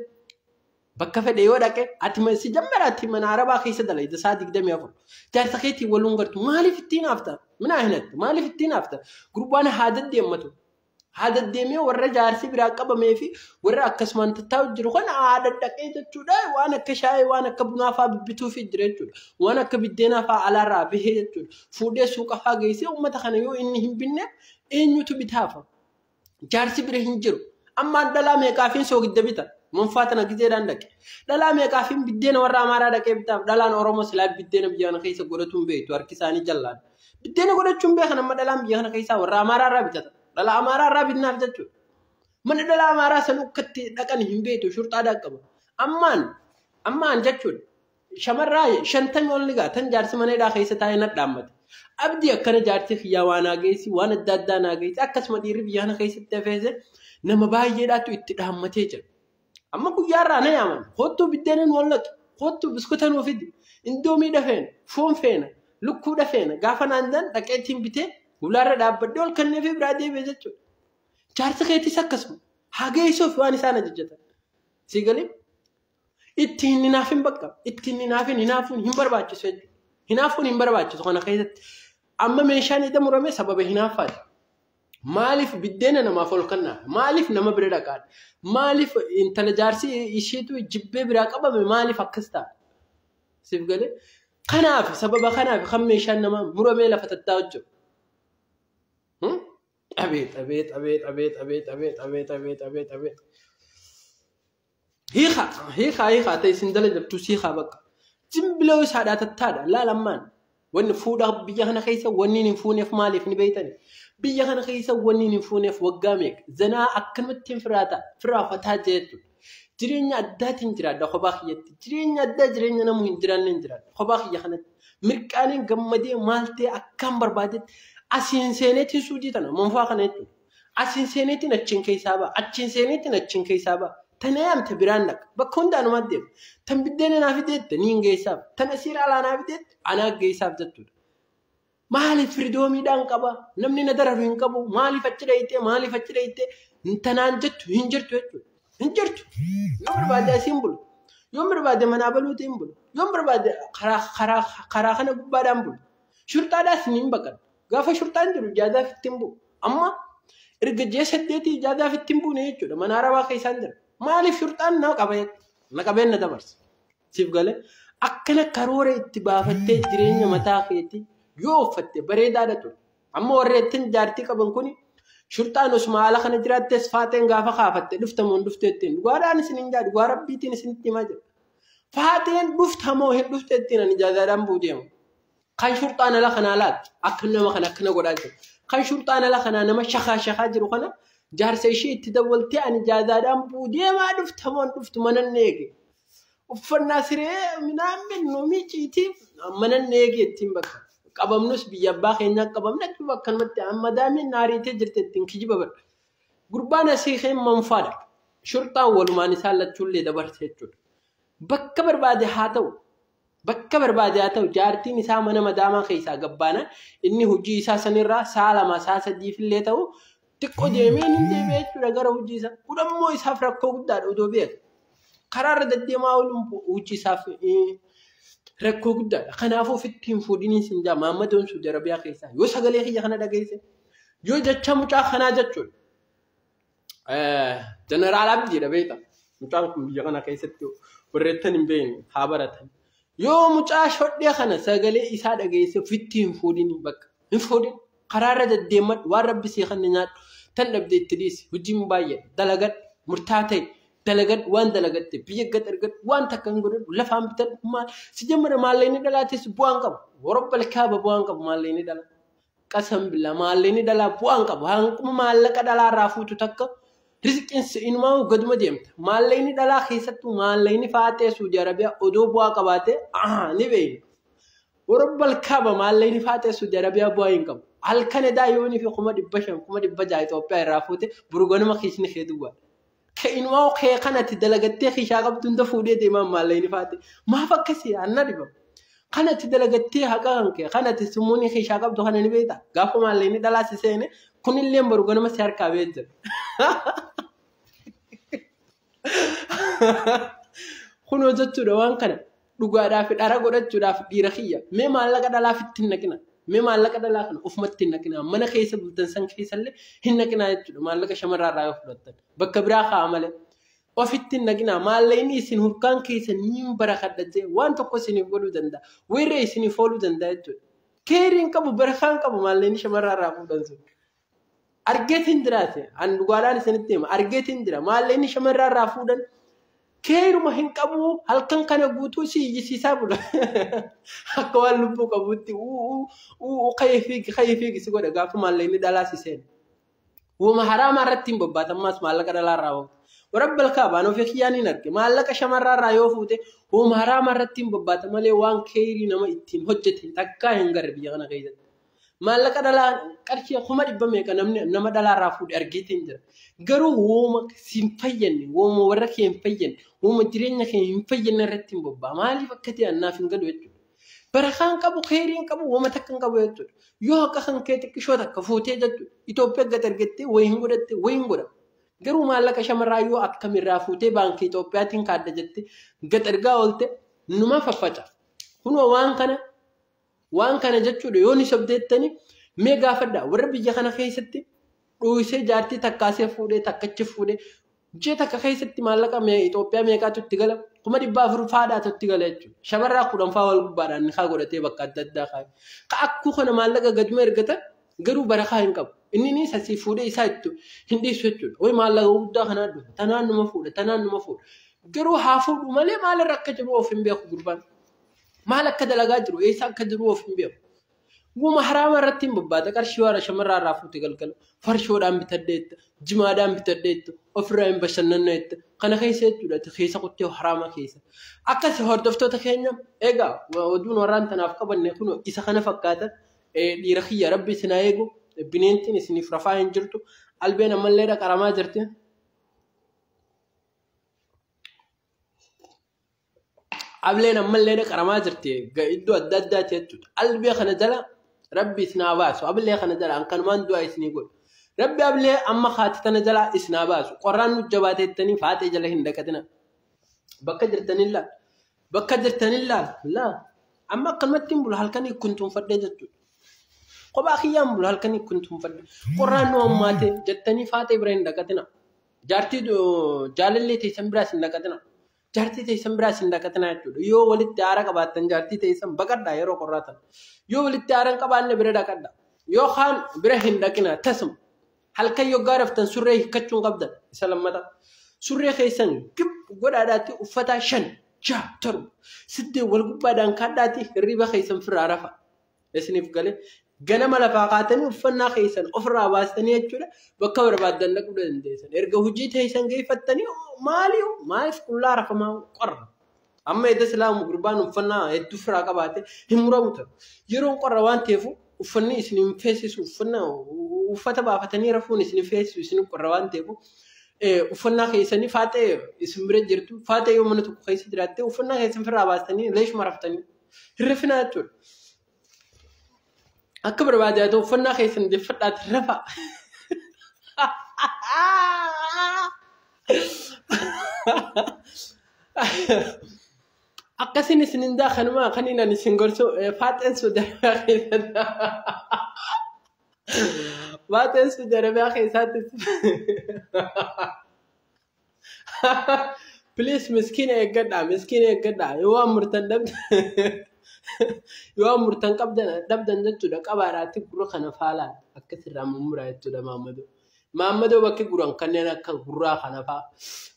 bakka fedhe yoo dhaqee ati si jammara ati mana Arabaa keessa dalagda isaa 24. Jaarsa keetiin waluun gartu maaliif ittiin hafta? Minaa hinattu maaliif ittiin hafta? Gurbaan haa deddeemmatu. Haa deddeemee warra jaarsi biraa qabamee fi warra akkasumaan tattaa'u jiru kana haa daddaqee jechuudha. Waan akka shaayii waan akka bunaa fa'aa bibbituufi jira jechuudha. Waan akka biddeenaa fa'aa alaarraa bahee jechuudha. Fuudhee suuqa fa'aa geessee uummata kana yoo inni hin binne eenyutu bitaafa? Jaarsi bira hin jiru. Ammaan dhalaa meeqaafiin soogidda bita. Monfaa tana gizeedhaan dhaqe. Dhalaa meeqaafiin biddeena warra Amaaraa dhaqee bitaaf. Dhalaan Oromoo silaa biddeena biyya kana keessa godhatu hin beektu. Harki isaanii jallaan. Biddeena godhachuu hin beekan amma dhalaan biyya kana keessaa warra Amaaraa irraa bitata. Dhalaa Amaaraa irraa bitnaaf jechuudha. Mana dhalaa Amaaraa san ukkatti dhaqan hin beektu. Shurxaadhaan qaba. Ammaan jechuudha. Shamarraa 50 ol ni ga'a. Tan jaarsi mana hidhaa keessa taa'ee nadhaammate. Abdii akkana jaartii kiyyaa waa naa geessi, waan adda addaa naa geessi. Akkasuma dhiirri biyya kana keessatti hafeese nama baay'eedhaatu itti dhaammatee jira. Amma guyyaarraa na yaaman. Kottuu biddeena nu wallaqi. Kottuu biskuta nuu fidi. Indoomii dhafeena. Foon feena. Lukkuu dhafeena. Gaafa naan jedhan dhaqeetiin bitee ulaarra dhaabbadhee ol kenneefii biraa deebi'e jechuudha. Jaarsi keetis akkasuma. Haa geessuuf waan isaan ajajatan. Sii galee? Itti hin hinaafin bakka. Itti hin hinaafin, hinaafuun hin barbaachisu jechuudha. Hinaafuun hin barbaachisu kana keessatti. Amma meeshaan hidha murame sababa hinaaffaati. Maaliif biddeena namaaf ol kennaa? Maaliif nama bira dhaqaadha? Maaliif intala jaarsi isheetu jibbee biraa qabame maaliif akkas ta'a? Siif galee? Kanaaf sababa kanaaf kan meeshaan namaa muramee lafa tattaa'u jiru. Abeet abeet abeet abeet abeet abeet abeet abeet abeet abeet. Hiikaa hiikaa hiikaa ta'e isin dala jirtu hiikaa bakka. Jimbiloo isaadhaa tattaadha laalammaan. Wanni fuudha biyya kana keessa wanni hin fuuneef maaliif ni beektani? Biyya kana keessa wanni hin fuuneef waggaa meeqa? Zanaa akkanumatti hin firaafataa jechuudha. Jireenya addaatiin jiraadha kophaa kiyyatti. Jireenya addaa jireenya namuu hin jiraanne hin jiraadha. Kophaa kiyya kanatti. Mirqaaniin gammadee maal ta'e akkaan barbaadetti asiin seeneetiin suudii tana monfaa kana jechuudha. Asiin seeneetiin achiin keessaa ba'a. Achiin seeneetiin achiin keessaa ba'a. Tana yaamte biraan dhaqa. Bakka hundaanumaa deema. Tan biddeena naa fideette niin geessaaf. Tan asiira alaa naa fideette anaa geessaaf jechuudha. Maaliif firidoomiidhaan qaba? Namni na dararu hin qabu. Maaliif achi dhayitee? Maaliif achi dhayitee? Tanaan jettu hin jirtu jechuudha. Hin jirtu. Yoo barbaade asiin bulu. Yoo barbaade manaa baluutiin bulu. Yoo barbaade karaa kana gubbaadhaan bulu. Shurxaadhaas ni hin baqadhu. Gaafa shurxaan jiru ijaazaaf ittiin bu'u. Amma erga ji'a 8 ijaazaaf ittiin buune jechuudha. Mana arabaa keessaan jira. Maaliif shurxaan na qabee? Na qabeen na dabarsa. Siif galee akkana karoora itti baafattee jireenya mataa keetii yoo uffatte bareedaadha ture. Amma warri ittiin jaartii qaban kuni shurxaan osuma haala kana jiraattes faaxeen gaafa kaafatte dhuftamoo hin dhufte ittiin. Dhugaadhaan isin hin jaa dhugaa rabbiitiin isinitti himaa jira. Faaxeen dhuftamoo hin dhufte ittiin ani ijaazaadhaan bu'u deema. Kan shurxaan ala kanaa laata akka nama kana akkana godhaa jiru. Kan shurxaan ala kanaa nama shakaa shakaa jiru kana jaarsa ishee itti dawwaltee ani ijaazaadhaan bu'u deemaa dhuftamoo hin dhuftu manan eege. Uffannaa siree minaamin nuumii ciitii manan eege ittiin bakka. Qabamnus biyya abbaa keenyaa qabamne akkanumatti amma daamiin naariitee jirte ittiin kijiba bara. Gurbaan asii keen manfaadha. Shurxaan walumaan isaan lachuullee dabarte jechuudha. Bakka barbaade haa ta'u. Bakka barbaade haa ta'u jaartiin isaa mana madaamaa keessaa gabbaana inni hojii isaa sanirraa sa'a 2 sa'a 3 illee ta'u xiqqoo deemee ni deebi'e jechuudha gara hojii isaa. Kun ammoo isaaf rakkoo guddaadha odoo beeka. Karaarra deddeemaa ooluun hojii isaaf rakkoo guddaadha. Kanaafuu ofitti hin fuudhiniin sin jaa Maammadoon Suudi Arabiyaa keessaa yoo sagalee kiyya kana dhageesse yoo jecha mucaa kanaa jechuudha. Jeneraal Abdiidha beekta. Mucaan kun biyya kana keessatti warreettan hin beekne haa baratan. Yoo mucaa shodhee kana sagalee isaa dhageesse ofitti hin fuudhini bakka. Hin fuudhin. Karaarra deddeemadhu waan rabbi sii kanne nyaadhu. Tan dhabde itti dhiisi. Hojiin baay'ee dalagadhu murtaa ta'e dalagadhu waan dalagatte biyya gad argadhu waan takka hin godhadhu lafaan bitadhu maal si jammara maallaqni dhalaatis bu'aan qabu. Warabba kaaba bu'aan qabu maallaqni dhala. Qasam billaa maallaqni dhalaa bu'aan qabu. Hanquma maallaqa dhalaa irraa fuutu takka rizqiin inumaa gaduma deemta. Maallaqni dhalaa keessattuu maallaqni faaxee Suudi Arabiyaa odoo bu'aa qabaate ni beekna. Warabba kaaba maallaqni faaxee Suudi Arabiyaa bu'aa hin qabu. Halkan edaa yoonii fi 500,000 600,000 Itoophiyaa irraa fuute burganuma kiisni kee duwwaadha. Inumaa kee kanatti dalagattee kishaa qabdu hunda fuudhee deemaa maallaqni faaxee. Maaf akkasii anna dhibama. Kanatti dalagattee haqa kan kee kanatti summuun kishaa qabdu kana ni beekta. Gaafa maallaqni dhalaa si seene kunillee burganuma si harkaa ba'ee jira. Kunoo jechuudha waan kana dhugaadhaaf dhara godhachuudhaaf dhiira kiyya. Mee maallaqa dhalaaf itti hin naqina. Mee maallaqa dhalaa kana ofumatti hin naqina. Mana keessa bultan san keessallee hin naqinaa jechuudha. Maallaqa shamarraa irraa yoo fudhattan. Bakka biraa kaa'a malee. Ofitti hin naqinaa. Maallaqni isin hurkaan keessa ni barakadha jee waan tokko isiniif godhuu danda'a. Weerree isiniif ooluu danda'a jechuudha. Keeriin qabu barakaan qabu maallaqni shamarraa irraa fuudhan sun. Argeetiin jiraate an dhugaadhaan isinitti hima argeetiin jira maallaqni shamarraa irraa fuudhan keeruma hin qabu halkan kana guutuu si iyyisiisaa bula akka waan lubbuu qabutti uu ka'ee fiigi ka'ee fiigi si godha gaafa maallaqni dhalaa si seena. Uuma haraamaa irratti hin bobbaatammaas maallaqa dhalaa irraa oofte. Warabbal kaabaan ofii kiyyaan hin arge maallaqa shamarraa irraa yoo fuute uuma haraamaa irratti hin bobbaata malee waan keerii nama ittiin hojjete takkaa hin garre biyya kana keessatti. Maallaqa dhalaa qarshii 100,000 meeqa namni nama dhalaa irraa fuudhe argeetiin jira. Garuu wooma si hin fayyadne, wooma warra kee hin fayyadne, wooma jireenya kee hin fayyadne irratti hin bobba'a. Maaliif akka ta'e annaaf hin galu jechuudha. Barakaa hin qabu, keerii hin qabu, wooma takka hin qabu jechuudha. Yoo haqa kan kee xiqqishoo takka fuutee jechuudha. Itoophiyaa gad argattee wayi hin godhatte wayi hin godha. Garuu maallaqa shamarraa yoo akkamirraa fuutee baankii Itoophiyaatiin kaadda jettee gad ergaa oolte numa faffaca. Kunoo waan kana waan kana jechuudha yoo ni sobdeettani mee gaafadha warra biyya kana keessatti dhuusee jaartii takkaasee fuudhee takkachi fuudhee ji'a takka keessatti maallaqa Itoophiyaa meeqaatu itti gala 400,000 faadhaatu itti gala jechuudha. Shamarraa 10 faa wal gubbaadhaan ni kaa godhatee bakka adda addaa kaa'e. Ka akkuu kana maallaqa gaduma ergatan garuu barakaa hin qabu. Inni ni sasii fuudhee isaa itti hin dhiisu jechuudha. Wayi maallaqa guddaa kanaa dhufa tanaan numa fuudha tanaan numa fuudha. Garuu haa fuudhu malee maalirra akka jiru of hin beeku gurbaan. Maal akka dalagaa jiru eessa akka jiru of hin beeku. Guma haraama irratti hin bobbaata qarshii warra shamarraa irraa fuute galgala farshoodhaan bitadheetta jimaadhaan bitadheetta ofirraa hin bashannanneetta kana keessa jechuudha keessa kuttee haraama keessa. Akkas hordoftoota keenya egaa oduun warraan tanaaf qabanne kun isa kana fakkaata dhiira kiyya rabbi isin haa eegu bineentiin isiniif rafaa hin jirtu albeen ammallee dhaqaramaa jirti. Ableen ammallee dhaqaramaa jirti iddoo adda addaati jechuudha. Albee kana jala rabbi isin haa baasu. Ablee kana jala an kanumaan du'aa isinii godhu. Rabbi ablee amma haati tana jala isin haa baasu. Qorraan nu jabaateettanii faaxee jala hin dhaqatina. Bakka jirtanii laal. Bakka jirtanii laal. Laal. Amma akkanumatti hin bulu halkanii kuntuunfadhee jechuudha. Kophaa kiyyaan bulu halkanii kuntuunfadhee. Qorraan nu ammaate jettanii faaxee bira hin dhaqatina. Jaartii jaalallee teessan biraas hin dhaqatina. Jaartii teessan biraas hin dhaqatina jechuudha. Yoo walitti aara qabaattan jaartii teessan baqadhaa yeroo qorraa tana. Yoo walitti aara hin qabaanne bira dhaqadhaa. Yookaan bira hin dhaqina tasuma. Halkan yoggaa raftan surree hiikkachuu hin qabdan isa lammataa. Surree keessan gib godhaadhaatti uffata 5, 6, 7, 8 wal gubbaadhaan kaadhaatti hirriba keessan firraa rafa. Isiniif galee ganama lafaa kaatanii uffannaa keessan ofirraa baastanii jechuudha bakka barbaaddan dhaquu dandeessan. Erga hojii teessan geeffattanii maaliif maaliif qullaa rafamaa qorra. Amma edda silaamu gurbaan uffannaa hedduu ofirraa qabaate hin muramu ta'u. Yeroon qorra waan ta'eef uffanni isin hin feesisu uffata baafatanii rafuun isin hin feesisu isin qorra waan ta'eef uffannaa keessanii faaxee isin bira jirtu faaxee yoo mana tokko keessa jiraatte uffannaa keessan ofirraa baastanii leeshuma raftanii hin rafinaa jechuudha. Akka barbaade haa ta'u uffannaa keessan deeffadhaati rafa. Akkasiin isin hin daakanuma kan inni isin gorsu faaxeen Saudi Arabiyaa keessatti. Faaxeen Saudi Arabiyaa keessatti. Please miskiina eeggadhaa miskiina eeggadhaa yoo waan murtan dhabdan yoo waan murtan qabdan dhabdan jechuudha qabaadhaatti gurra kana faalaan akkasirraa mummuraa jechuudha Maammadoo. Maammadoo bakki guran kanneen akka gurraa kana faa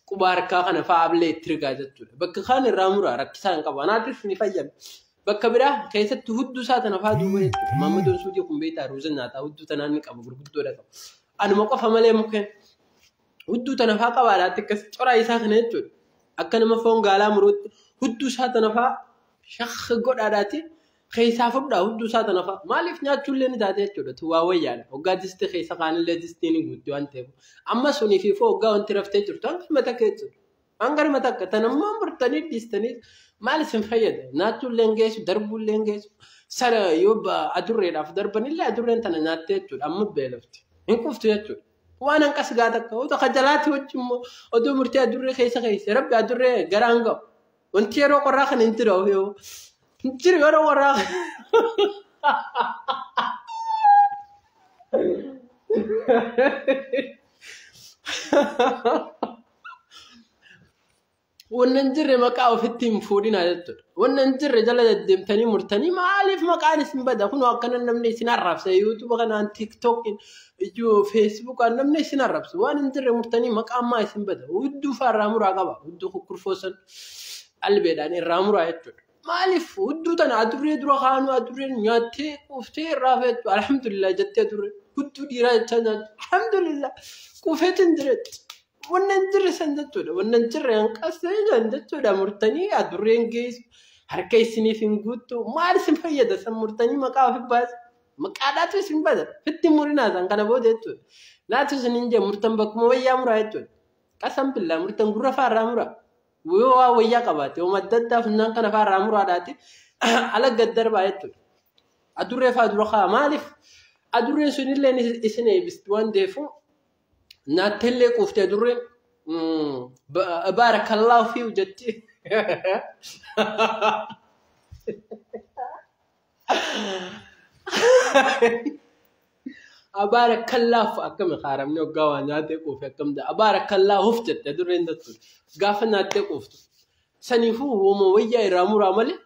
quba harkaa kana faa ablee itti rigaa jechuudha. Bakka kaan irraa muraa rakkisaa hin qabu. Anaafis ni fayyada. Bakka biraa keessatti hudduu isaa tana faa duuba jechuudha. Maammadoon suutii kun beektaa ruuza nyaataa hudduu tanaan ni qaba gurguddoodha qaba. Anuma qofa malee mukkeen hudduu tana faa qabaadhaatti akkas coraa isaa kana jechuudha. Akka nama foon gaalaa muruutti hudduu isaa tana faa shakka godhaadhaatti keessaa fudhaa hudduu isaa tana faa maaliif nyaachuullee ni taate jechuudha. Tuwaa wayyaadha. Hoggaa distii keessa kaanillee distii ni guutti waan ta'eef. Amma sunii fi hoggaa wanti raftee jirtu hanga takka jechuudha. Hanga takka tanammoo murtanii dhiistanii maal isin fayyada? Nyaachuullee hin geessu, darbuullee hin geessu. Sana yoo adurreedhaaf darbanillee adurreen tana nyaattee jechuudha. Amma beelofti. Hin quftu jechuudha. Waan hanqas gaa takka otoo kajalaatti wajjin immoo oduu murtee adurree keessa keessa rabbi adurree garaan ga'u. Wanti yeroo qorraa kana hin jiru yoo hin jiru yeroo qorraa kana. Wanna hin jirre maqaa ofitti hin fuudhinaa jechuudha. Wanna hin jirre jala deddeemtanii murtanii maaliif maqaan isin bada? Kunoo akkana namni isin arrabsa. YouTube kanaan, TikTokiin, Facebookaan namni isin arrabsa. Waan hin jirre murtanii maqaan maa isin bada? Hudduu fa'aa irraa muraa qaba. Hudduu kukkurfoo san albeedhaan irraa muraa jechuudha. Maaliif hudduu tana adurree dura kaanuu adurreen nyaattee quuftee irraa feetu alhamdulillah jettee adurree hudduu dhiiraa jechaa nyaattu alhamdulillah quufeetu hin jireetti. Wanna hin jirre san jechuudha. Wanna hin jirre hanqasee jiran jechuudha. Murtanii adurreen geessu harka isiniif hin guuttu maal isin fayyada san murtanii maqaa ofi baasa. Maqaadhaatu isin bada. Fitti murinaa san kana booda jechuudha. Naatu isin hin jee murtan bakkuma wayyaa muraa jechuudha. Qasam billaa murtan gurra faarraa muraa. Yoo waa wayyaa qabaate yoo madda addaa funyaan kana faarraa muraadhaati ala gad darbaa jechuudha. Adurree faa dura kaa maaliif adurreen sunillee isin eebbisti waan ta'eef nyaattellee quuftee adurreen baarakallaahu fiihu jetti. Abaarakallaahu akkami haaramni hoggaa waa nyaatee quufe akkam ta'a abaarakallaahuuf jette adurreen jechuudha. Gaafa nyaattee quuftu. Saniifuu hooma wayyaa irraa muraa malee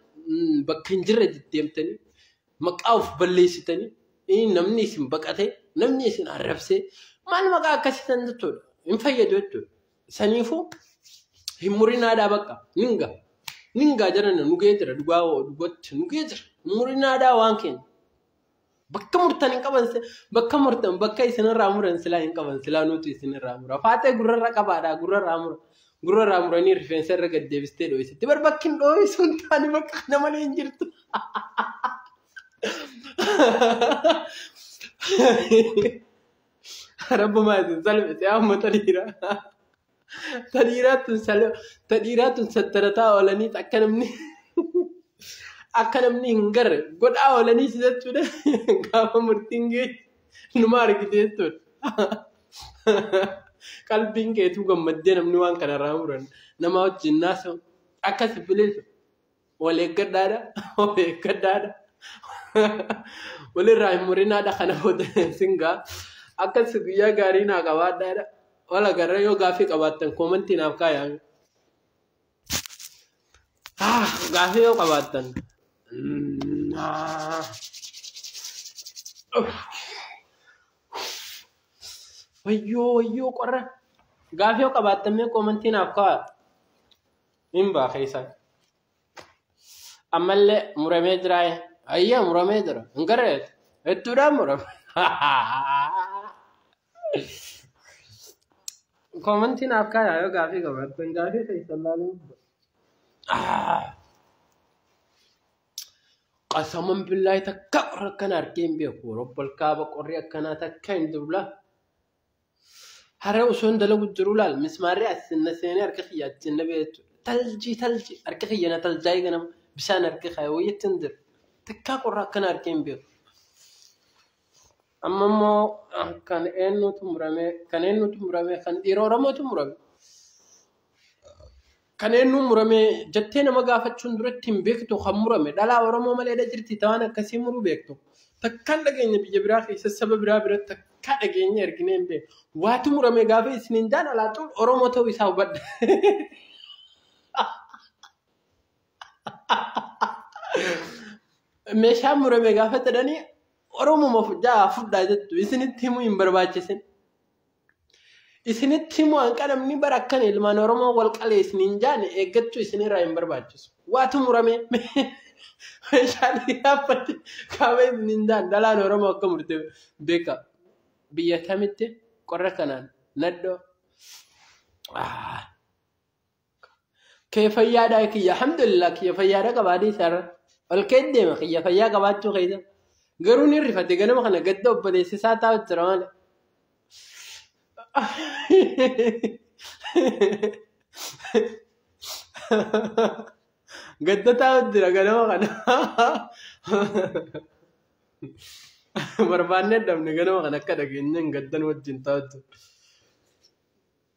bakka hin jirre deddeemtanii maqaa of balleessitanii namni isin baqatee namni isin arrabsee maal maqaa akkasii san jechuudha. Hin fayyadu jechuudha. Saniifuu hin murinaadhaa bakka ninga ningaa jedhan nugee jira dhugaa dhugatti nugee jira hin murinaadhaa waan keenya. Bakka murtan hin qaban bakka murtan bakka isinirraa muran silaa hin qaban silaa nuti isinirraa mura. Faatee gurrarra qabaadhaa gurrarraa mura. Gurrarraa muranii rifeensa irra gad deebistee dhooyisitti. Bar bakki hin dhooyisu hin taane bakka kana malee hin jirtu. Rabbumaa isin salphise amma tadhiiraa. Tadhiiraa tun sattarataa oolanii akka namni hin garre godhaa oolanii si jechuudha. Gaafa murtiin gee numa argite jechuudha. Qalbiin keetuu gammaddee namni waan kanarraa muran nama wajjin naasa'u akkas bileessu wal eeggadhaadha wal eeggadhaadha walirraa hin murinaadha kana booda singaa akkas guyyaa gaarii naa qabaadhaadha wal agarra yoo gaafii qabaattan koomantii naaf kaayaa. Gaafii yoo qabaattan. Wayyoo wayyoo qorra. Gaafii yoo qabaattan mee koomantii naaf kaayaa. Hin baa keessan. Ammallee muramee jira. Ayyaa muramee jira. Hin garreetu. Hedduudhaan murame. Koomantii naaf kaayaa yoo gaafii qabaattan gaafii keessan laaluu. Qasaman billaahi takka qorra akkana argee hin beeku. Robbal kaaba qorri akkanaa takka hin jiru laa. Haree osoo hin dalagu jiru laal mismaarri as na seenee harka kiyya achi na ba'e jechuudha. Taljii taljii harka kiyya na taljaa'ee ganama bishaan harka kiyya wayiitti hin jiru. Takka qorra akkana argee hin beeku. Amma immoo kan eenyutu murame kan eenyutu murame kan dhiira Oromootu murame. Kan eenyuun murame jettee nama gaafachuun duratti hin beektu kan murame dhalaa Oromoo maleedha jirti ta'an akkasii muruu beektu. Takkaan dhageenya biyya biraa keessa saba biraa biratti takkaa dhageenya erginee hin beeknu. Waatu murame gaafa isiniin jaan alaa xuul Oromoo ta'uu isaa hubadha. Meeshaan murame gaafa jedhanii Oromuma fudhaa fudhaa jettu isinitti himuu hin barbaachisin. Isinitti himuu hanqa namni bara akkana ilmaan Oromoo wal qalee isiniin jaane eeggachuu isinirraa hin barbaachisu. Waatu murame meeshaan dhiyaaffate kaaba isiniin jaan dhalaan Oromoo akka murte beeka. Biyya tamitti qorra kanaan nadhoo. Kee fayyaadhaa kiyya alhamdulillah kiyya fayyaadha qabaadhii isaarra. Ol kee deema kiyya fayyaa qabaachuu keessa. Garuu ni rifate ganama kana gadda obboleessi isaa taa'u jira malee. Gadda taa'u jira ganama kana. Barbaannee dhabne ganama kana akka dhageenyeen gaddan wajjin taa'u jira.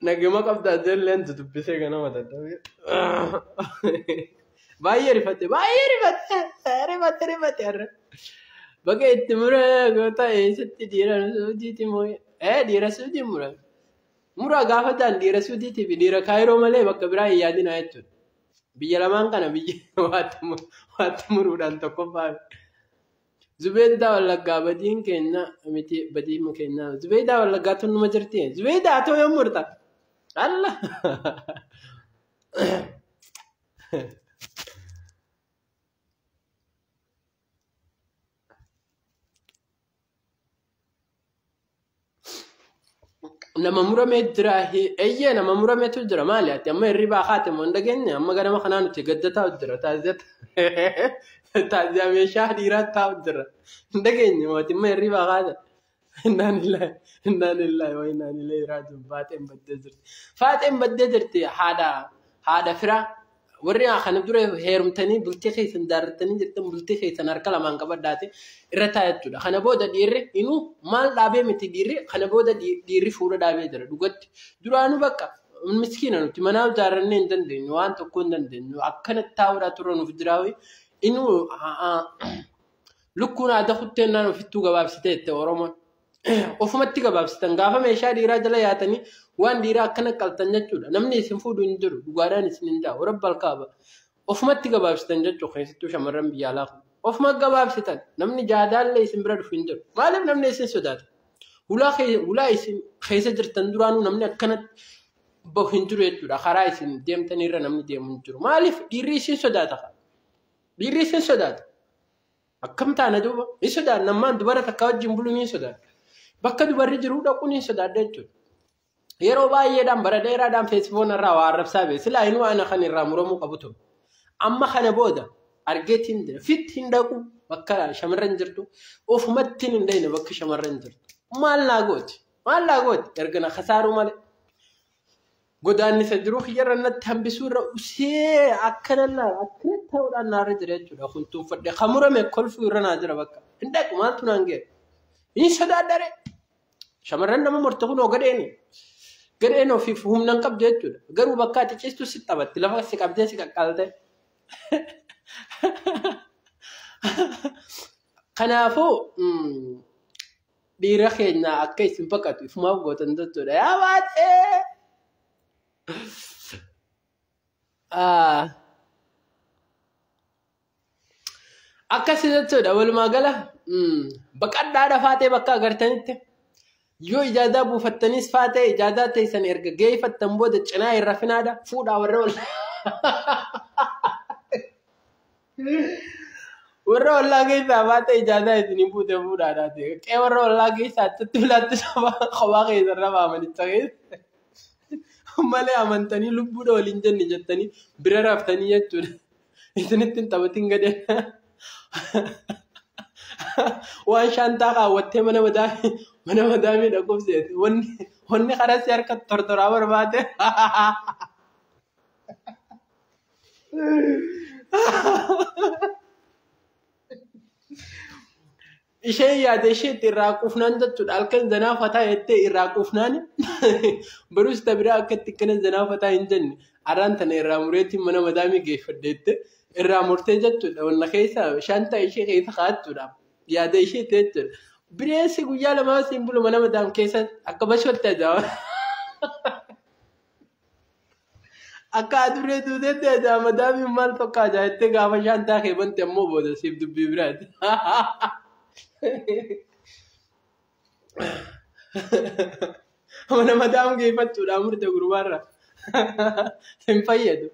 Naguma qabdaa ijoolleen dubbisee ganama dadhabee. Baay'ee rifate baay'ee rifate rifate rifate har'a. Bakka itti murame goota eessatti dhiira suujiitti moo'e. Dhiira suujii murame. Muraa gaafa ta'an dhiira Suudiitii fi dhiira Kaayiroo malee bakka biraa hin yaadinaa jechuudha. Biyya lamaan kana biyya waatti muruudhaan tokkoffaa. Zubeedaa Wallaggaa badiin keenya miti badiin keenya. Zubeedaa Wallaggaa tun numa jirti. Zubeedaa too yoom murta? Allah! Nama muramee jira. Eeyyee nama murameetu jira. Maali ati amma hirribaa kaate moo hin dhageenye? Amma ganama kanaa nuti gadda taa'u jira. Taaziyaa meeshaa dhiiraa taa'u jira. Hin dhageenye moo ati amma hirribaa kaate? Innaan illaahi innaan illaahi wa innaan ilaahi raaji'uun. Faaxeen baddee jirti. Faaxeen baddee jirti haadha firaa. Warri kana dura heerumtanii bultii keessan jaarrattanii jirtan bultii keessan harka lamaan qabadhaate irra taa'aa jechuudha. Kana booda dhiirri inuu maal dhaabee miti dhiirri kana booda dhiirri fuula dhaabee jira dhugatti. Duraanuu bakka miskiina nuti manaa ijaarrannee hin dandeenyu waan tokko hin dandeenyu akkanatti taa'uudhaa turre nuuf jiraawe inuu lukkuun aadaa kutteennaan ofittuu gabaabsitee jette Oromoon. Ofumatti gabaabsitan gaafa meeshaa dhiiraa jala yaatanii waan dhiiraa akkana qaltan jechuudha. Namni isin fuudhu hin jiru dhugaadhaan isin hin ja'a warra balkaaba. Ofumatti gabaabsitan jechuudha keessattuu shamarran biyya alaa kun. Ofuma gabaabsitan namni jaadaallee isin bira dhufu hin jiru. Maaliif namni isin sodaata? Hulaa isin keessa jirtan duraanuu namni akkanatti bahu hin jiru jechuudha. Karaa isin deemtanirra namni deemu hin jiru. Maaliif dhiirri isin sodaata? Dhiirri isin sodaata. Akkam taana duuba? Hin sodaanna ammaan dubara takka wajjin buluun hin sodaadha. Bakka dubarri jiru dhaquun hin sodaadha jechuudha. Yeroo baay'eedhaan bara dheeraadhaan feesbuukii irraa waa arrabsaa bee silaa inuu ana kan irraa muramuu qabu ture. Amma kana booda argeetiin jira. Fitti hin dhaqu bakka shamarran jirtu. Ofumatti hin dhayne bakka shamarran jirtu. Maal naa gooti? Maal naa gooti? Erga na kasaaruu malee. Godaannisa jiru kiyyarra natti hambisuu irra usee akkana akkana ta'uudhaan naarra jira jechuudha. Kun tuuffadhe kan murame kolfuu irra naa jira bakka. Hin dhaqu maaltu naan ga'e? Hin sodaadhare. Shamarran nama murte kunoo gadheeni. Gadheen ofiif humna hin qabdu jechuudha. Garuu bakka ati ciistu si taphatti lafa si qabdee si qaqqaalte. Kanaafuu dhiira keenya akka isin baqatu ifumaaf gootan jechuudha. Yaa baatee! Akkasi jechuudha walumaa gala baqadhaadha faatee bakka agartanitti. Yoo ijaazaa buufattanis faatee ijaazaa teessan erga geeffattan booda cinaa irra finaadha fuudhaa warra warra ollaa keessaa faatee ijaazaa isinii buute fuudhaadha. Qee warra ollaa keessaa achitti filaatti kophaa keessan rafaamanicha keessa. Malee amantanii lubbuudha waliin jenne jettanii bira raftanii jechuudha. Isinitti hin taphatin gadee. Waan shaantaa kaawwattee mana madaamii dhaquuf seete. Wanni karaa si harka tortoraa barbaade. Isheen yaada isheetti irraa quufnaan jechuudha. Halkan zanaa fataa jettee irraa quufnaan barus tabiraa akka itti akkana zanaa fataa hin jenne. Arraan tana irraa mureetiin mana madaamii geeffadheette irraa murtee jechuudha. Wanna keessa shaantaa ishee keessa kaa'achuudha. Yaada isheetti jechuudha. Bineensi guyyaa lamaa siin bulu mana madaam keessa akka bashootti ajaa'iba. Akka adurree duuteetti ajaa'iba madaamiin maal tokko ajaa'ittee gaafa shaantaa kee bante ammoo booda siif dubbii biraati. Mana madaam geeffachuudhaan murte gurbaarra. Hin fayyadu.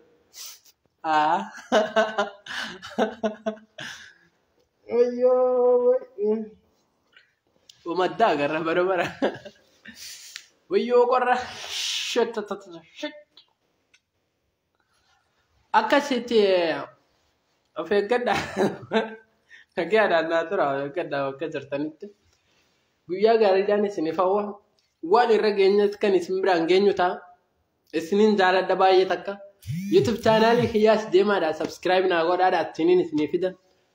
Wayyoo. Madda agarra bara bara. Wayyoo qorra. Akkasitti of eeggadha. Nagaadhaan naa tura of eeggadha bakka jirtanitti. Guyyaa gaariidhaan isiniif hawwa. Waan irra geenyes kan isin biraan geenyu ta'a. Isinin jaaladha baay'ee takka. YouTube chaanaalii kiyyaas deemaadha. Subscribe naa godhaadha. Attiniin isinii fida.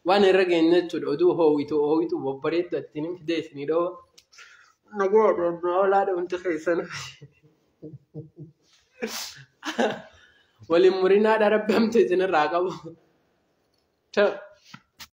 Waan irra geenye jechuudha. Oduu hoowitu babbareeddu attiniin fide isinii dhooba. Nagaadhaan naa olaadha hundi keessan. Waliin murinaadha rabbi hamtu isinirraa qabu. Ta'u.